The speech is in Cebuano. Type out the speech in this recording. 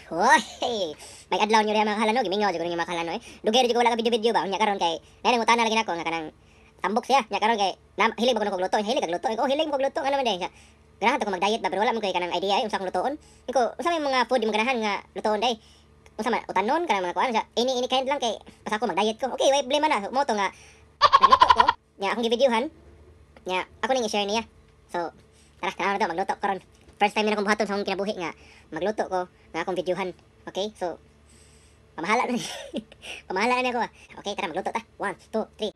Hoy! May adlaw nyo diha, mga kahalano, gimingaw jud ko ninyo, mga kahalano, eh. Dugay ra jud ko wala ka video-video ba, unya karon kay nay nangutana lagi nako nga kanang tambok siya. Nya karon kay na, hilig ba ko og luto? Hilig kag luto. Oh, hilig mo kog luto, ano man day. Ganahan ta ko mag-diet ba, pero wala man koy kanang idea eh, unsa akong lutoon. Iko, unsa may mga food imong ganahan nga lutoon day? Unsa man utanon kanang mga kuan siya. Any kind lang kay basta ako mag-diet ko. Okay, way problema na. Mo to nga nagluto ko, nya akong givideohan. Nya ako ning i-share niya. So, tara, tara na daw magluto karon. First time na akong buhaton sa akong kinabuhi nga magluto ko nga akong videohan. Okay? So, pamahala na. Pamahala na niya ako ah. Okay, tara, magluto ta. One, two, three.